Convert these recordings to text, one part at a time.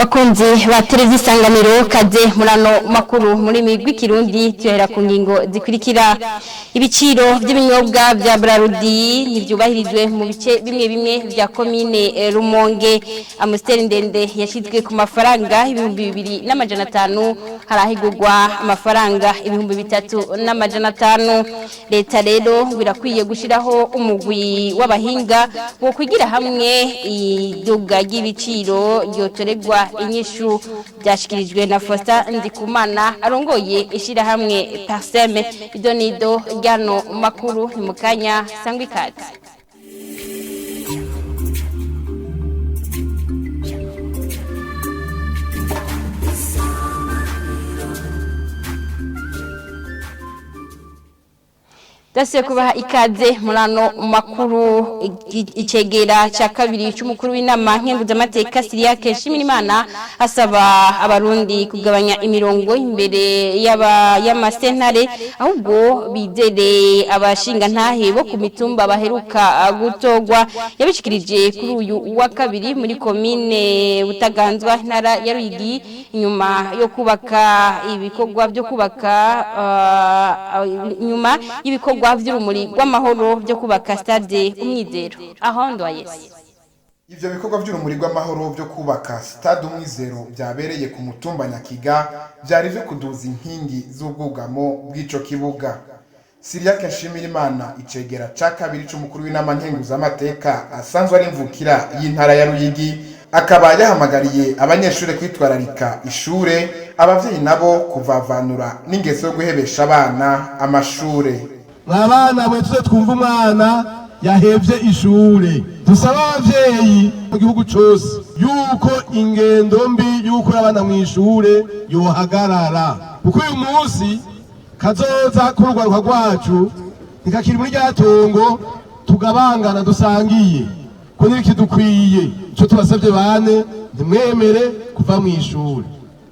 Bakunzi ba Televiziyo Isanganiro, kaze murano makuru muri migwi kirundi. Tuhera ku ngingo zikurikira: ibiciro by'ibinyobwa bya Brarudi ntibyubahirijwe mu bice bimwe bimwe bya komine Rumonge. Amstel ndende yashyizwe ku mafaranga 2500, harahigurwa amafaranga 3500. Leta rero birakwiye gushyiraho umugwi w'abahinga wo kwigira hamwe iduga ry'ibiciro ryotoregwa inyishu. Byashyikirijwe na Faustin Ndikumana arongoye ishyirahamwe Parseme. Idonido ryano makuru ni mu kanya, sangwa ikaze. Dasiye kubaha ikaze murano makuru. Icegera cya kabiri cy'umukuru w'inama nkenguzamateka Siriyake Nshimirimana asaba abarundi kugabanya imirongo imbere y'amasentare, ahubwo bizere abashingantahe bo ku mitumba baheruka gutogwa. Yabishikirije kuri uyu wa kabiri muri komine Butaganzwa, intara ya Ruyigi, inyuma yo kubaka ibikorwa byo kubaka inyuma y'ibikorwa vy'urumuri rw'amahoro byo kubaka stade Umwizero. Aho Ndwayesi. Ivyo bikorwa vy'urumuri rw'amahoro byo kubaka stade Umwizero byabereye ku mutumba Nyakiga vyari vyo kuduza inkingi z'ubwugamo bw'ico kibuga. Siriyake Nshimirimana, icegera ca kabiri c'umukuru w'inama nkenguzamateka, asanzwe ari imvukira y'intara ya Ruyigi, akaba yahamagariye abanyeshure kwitwararika ishure, abavyeyi nabo kuvavanura n'ingeso yo guhebesha abana amashure. Mwabana mwe, tuze twumva umwana yahevye ishure. Dusaba abavyeyi mu gihugu cose yuko ingendo mbi yuko abana mw'ishure yohagarara, kuko uyu munsi kazoza k'urugwaruka rwacu ntikakiri muri rya tongo tugabangana dusangiye ko ntibikidukwiye. Ico tubasavye bane, ntimwemere kuva mw'ishure.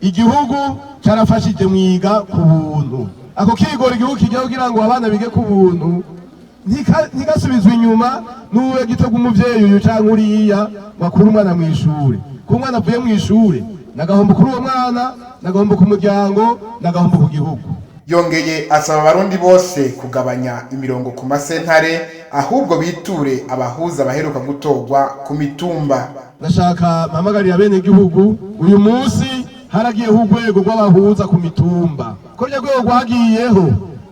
Igihugu carafashije mwiga ku buntu. Ako kigora igihugu kijya kugira ngo abana bige ku buntu ntigasubizwe inyuma n'uwe gito bw'umuvyeyi uyu canke uriya wakura umwana mw'ishure. Kuko umwana avuye mw'ishure nagahombo kuri uwo mwana, nagahombo ku muryango, nagahombo ku gihugu. Yongeye asaba abarundi bose kugabanya imirongo ku masentare, ahubwo biture abahuza baheruka gutorwa ku mitumba. Ndashaka mpamagarira bene gihugu: uyu munsi haragiyeho urwego rw'abahuza ku mitumba. Ko ryo rwego rwagiyeho,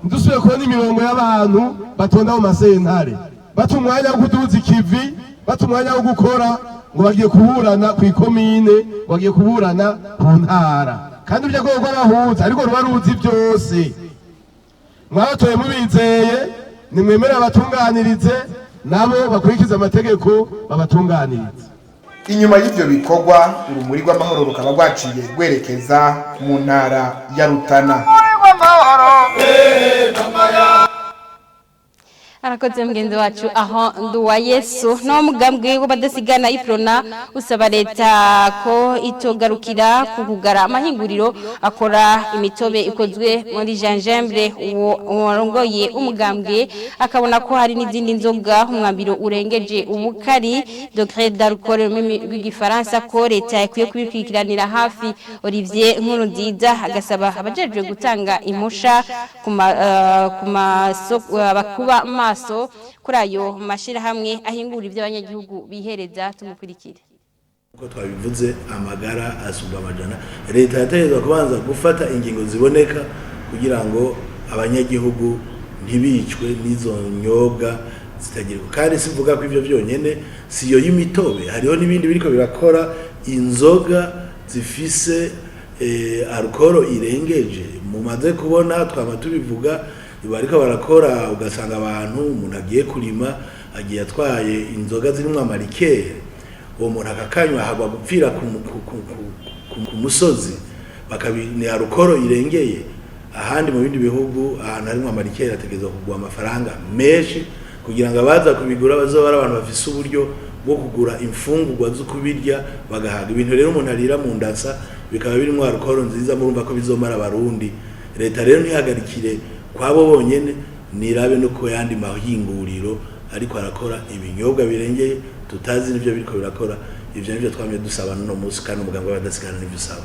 ntidusubiye kubona imirongo y'abantu batonda mu masentare, bata umwanya wo kuduza ikivi, bata umwanya wo gukora, ngo bagiye kuburana ku ikomine, ngo bagiye kuburana ku ntara. Kandi uryo rwego rw'abahuza ariko ruba ruzi byose. Mwabatoye mubizeye, nimwemere babatunganirize, nabo bakurikize amategeko babatunganirize. Inyuma y'ivyo bikorwa, urumuri rw'amahoro rukaba rwaciye rwerekeza mu ntara ya Rutana. Arakoze mugenzi wacu aho Nduwa Yesu. No mugambwe w'abadasigana Iprona usaba leta ko itogarukira kugugara amahinguriro akora imitobe ikozwe muri gingembre. Uwo warongoye umugambwe akabona ko hari n'izindi nzoga umwambiro urengeje ubukari, degré d'alcool mu rurimi rw'igifaransa, ko leta ikwiye kubikurikiranira hafi. Olivier Nkurunziza agasaba abajejwe gutanga impusha ku masoko bakuba maso kuri ayo mashirahamwe ahingura ibyo abanyagihugu bihereza. Tumukurikire. Uko twabivuze, amagara asumba amajana. Leta yategerezwa kubanza gufata ingingo ziboneka kugira ngo abanyagihugu ntibicwe n'izo nyobwa zitagirwa. Kandi sivuga ko ivyo byonyene, siyo y'imitobe, hariho n'ibindi biriko birakora inzoga zifise alukoro irengeje. Mumaze kubona, twama tubivuga, bariko barakora, ugasanga abantu, umuntu agiye kurima agiye atwaye inzoga zirimwo ama liqueurs, uwo muntu akakanywa ahagwa gupfira ku musozi, bakabi ni alukoro irengeye. Ahandi mu bindi bihugu, ahantu harimwo ama liqueurs ategerezwa kugura amafaranga menshi kugira ngo abaza kubigura bazoba ari abantu bafise uburyo bwo kugura imfungurwa zo kubirya bagahaga. Ibintu rero umuntu arira mu ndasa bikaba birimwo alukoro nziza, murumva ko bizomara abarundi. Leta rero ntihagarikire kwabo bonyene, nirabe no ku yandi mahinguriro ariko arakora ibinyobwa birengeye tutazi n'ivyo biriko birakora. Ivyo nivyo twamye dusaba n'uno munsi, kandi umugambwe w'abadasigana nivyo usaba.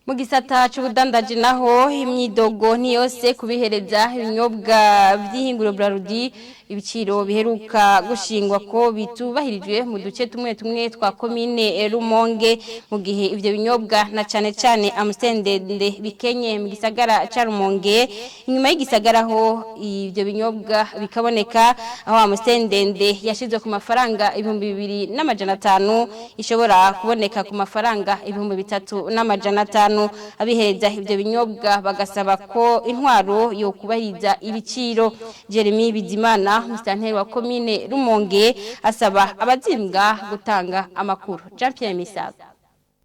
Mu gisata c'ubudandaji naho, imyidogo ni yose kubihereza ibinyobwa vy'ihinguriro Brarudi. Ibiciro biheruka gushingwa ko bitubahirijwe mu duce tumwe tumwe twa komine Rumonge, mu gihe ivyo binyobwa na cane cane Amstel ndende bikenye mu gisagara ca Rumonge. Inyuma y'igisagara ho ivyo binyobwa bikaboneka, aho Amstel ndende yashizwe ku mafaranga 2500 ishobora kuboneka ku mafaranga 3500. Abihereza ivyo binyobwa bagasaba ko intwaro yo kubahiriza ibiciro. Jeremy Bizimana, musitanteri wa komine Rumonge, asaba abazimbwa gutanga amakuru. Jean Pierre Misago.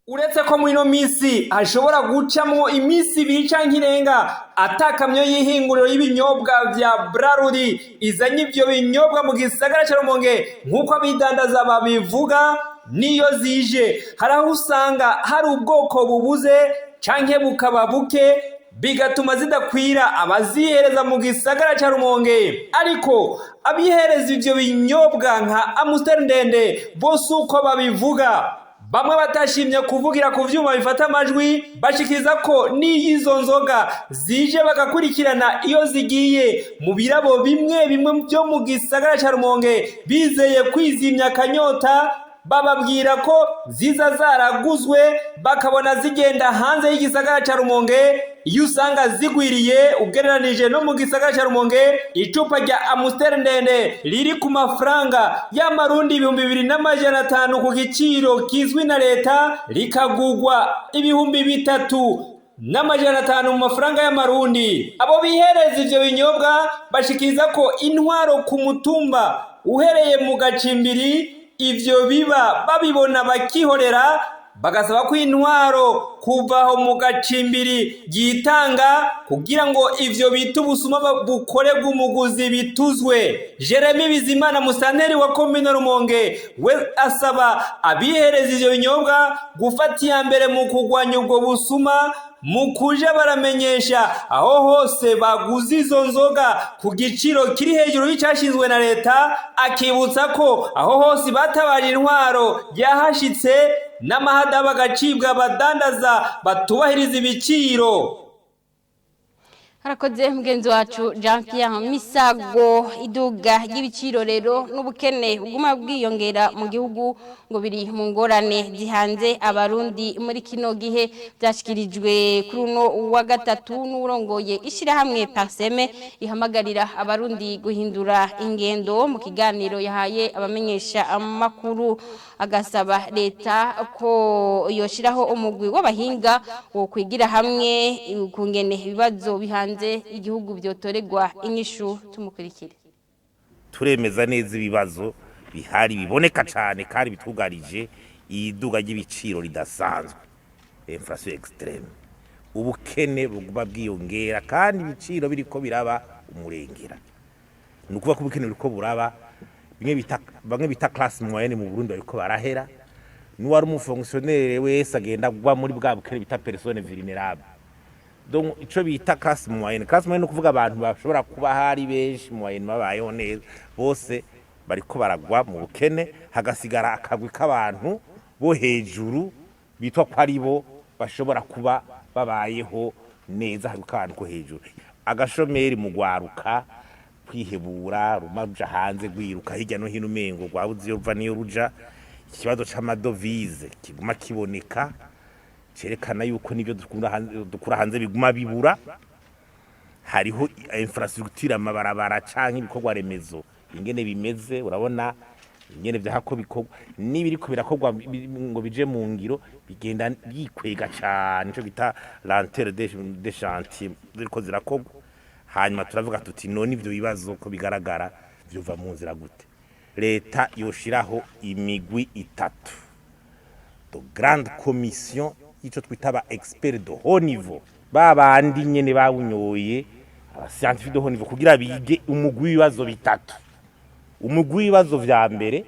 Uretse ko muri ino minsi hashobora gucamwo iminsi 2 canke irenga atakamyo y'ihinguriro y'ibinyobwa vya Brarudi izanye ivyo binyobwa mu gisagara ca Rumonge, nk'uko abidandaza babivuga, niyo zije hari aho usanga hari ubwoko bubuze canke bukaba buke, bigatuma zidakwira abazihereza mu gisagara ca Rumonge. Ariko abihereza ivyo binyobwa nka Amstel ndende bose uko babivuga, bamwe batashimye kuvugira ku vyuma bifata amajwi, bashikiriza ko n'iyo izo nzoga zije bagakurikirana iyo zigiye mu birabo bimwe bimwe byo mu gisagara ca Rumonge bizeye kwizimya akanyota, bababwira ko ziza zaraguzwe, bakabona zigenda hanze y'igisagara ca Rumonge. Iyo usanga zigwiriye ugereranije no mu gisagara ca Rumonge, icupa rya Amstel ndende riri ku mafaranga y'amarundi 2500 ku giciro kizwi na leta, rikagugwa 3500 mu mafaranga y'amarundi. Abo bihereza ivyo binyobwa bashikiriza ko intwaro ku mutumba uhereye mu gacimbiri ivyo biba babibona bakihorera, bagasaba ko intwaro kuva aho mu gacimbiri yitanga kugira ngo ivyo bita ubusuma bukorerwa umuguzi bituzwe. Jeremy Bizimana, musanteri wa komine Rumonge, we asaba abihereza ivyo binyobwa gufata iya mbere mu kurwanya ubwo busuma, mu kuja baramenyesha aho hose baguze izo nzoga ku giciro kiri hejuru y'icashinzwe na leta, akibutsa ko aho hose batabaje intwaro yahashitse n'amahadabu agacibwa abadandaza batubahiriza ibiciro. Harakoze mugenzi wacu Jean Pierre Misago. Iduga ry'ibiciro rero n'ubukene buguma bwiyongera mu gihugu ngo biri mu ngorane zihanze abarundi muri kino gihe. Byashikirijwe kuri uno wa gatatu n'urongoye ishyirahamwe Parsem ihamagarira abarundi guhindura ingendo, mu kiganiro yahaye abamenyesha amakuru, agasaba leta ko yoshiraho umugwi w'abahinga wo kwigira hamwe kungene ibibazo bihanze igihugu byotoregwa inyishu. Tumukurikire. Turemeza neza ibibazo bihari biboneka cyane kandi bitugarije: iduga ry'ibiciro ridasanzwe, inflation extrême, ubukene buguma bwiyongera kandi ibiciro biriko biraba umurengera. Ni ukuvuga ko ubukene buriko buraba, bimwe bita, bamwe bita classe moyenne mu Burundi bariko barahera, n'uwari umufonctionnaire wese agenda agwa muri bwa bukene bita personne vulnérable. Donc ico bita classe moyenne, classe moyenne ni ukuvuga abantu bashobora kuba hari benshi moyenne babayeho neza, bose bariko baragwa mu bukene, hagasigara akagwi k'abantu bo hejuru bitwa ko ari bo bashobora kuba babayeho neza, akagwi k'abantu ko hejuru. Agashomeri mu gwaruka, kwihebura, ruma ruja hanze rwiruka hirya no hino, umengo rwabuze iyo ruva n'iyo ruja. Ikibazo c'amadovize kiguma kiboneka, cerekana yuko nibyo dukura hanze biguma bibura. Hariho infrastructure, amabarabara canke ibikorwa remezo, ingene bimeze, urabona ingene vyahako bikorwa n'ibiriko birakorwa ngo bije mu ngiro bigenda bikwega cane, ico bita lenteur des chantiers ziriko zirakorwa. Hanyuma turavuga tuti: none ivyo bibazo ko bigaragara vyova mu nzira gute? Leta yoshiraho imigwi itatu de grande commission ico twita aba expert de haut niveau, babandi nyene bawunyoye, aba scientifique de haut niveau, kugira bige umugwi w'ibibazo bitatu. Umugwi w'ibibazo vya mbere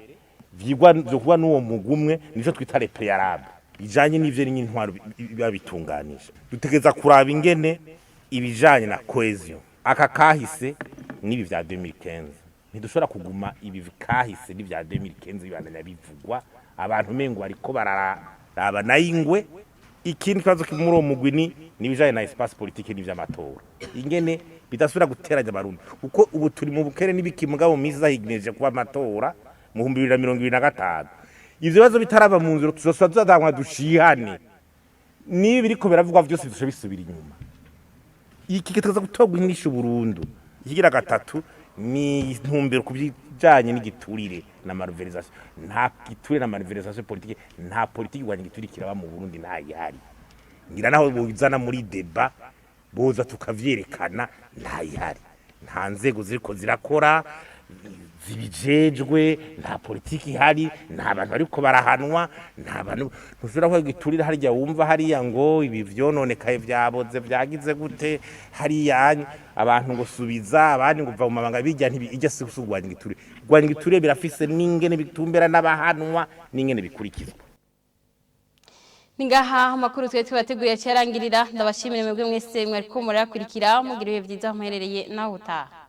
vyigwa vyo kuba n'uwo mugwi umwe nico twita les préalables, bijanye n'ivyo n'intwaro biba bitunganije. Dutegeza kuraba ingene ibijanye na cohésion, aka kahise n'ibi vya 2015, ntidushobora kuguma ibi kahise n'ivya 2015 bibandanya bivugwa. Abantu umengo bariko bararaba nayingwe. Ikindi kibazo kiri muri uwo mugwi ni n'ibijanye na espace politique n'ivy'amatora, ingene bidasubira guteranya Abarundi, kuko ubu turi mu bukene n'ibiki, mugabo mu minsi iza kuba amatora mu 2025. Ivyo bibazo bitarava mu nzira, tuzosubira tuzatangwa dushihane. Niba biriko biravugwa vyose bizoca bisubira inyuma. Iki kitaza gutorwa inyishu burundu. Ikigira gatatu ni intumbero ku bijanye n'igiturire na malversation. Nta giturire na malversation politique, nta politiki igwanya igiturire kiraba mu Burundi, nta ihari. Ngira naho buzana muri débat, boza tukavyerekana, nta ihari. Nta nzego ziriko zirakora zibijejwe, nta politiki ihari, nta bantu bariko barahanwa, nta bantu. Ntushobora kuvuga igiturire harya wumva hariya ngo ibi vyononekaye, vyaboze, vyagize gute hariya, abantu ngo subiza abandi, ngo va mu mabanga, bijya ntibi ijya si kurwanya igiturire. Kurwanya igiturire birafise n'ingene bitumbera n'abahanwa n'ingene bikurikizwa. Ningaha amakuru twe tubateguriye cyarangirira. Ndabashimire mwebwe mwese mwariko murakurikira. Mugira ibihe byiza aho muherereye, naho utaha.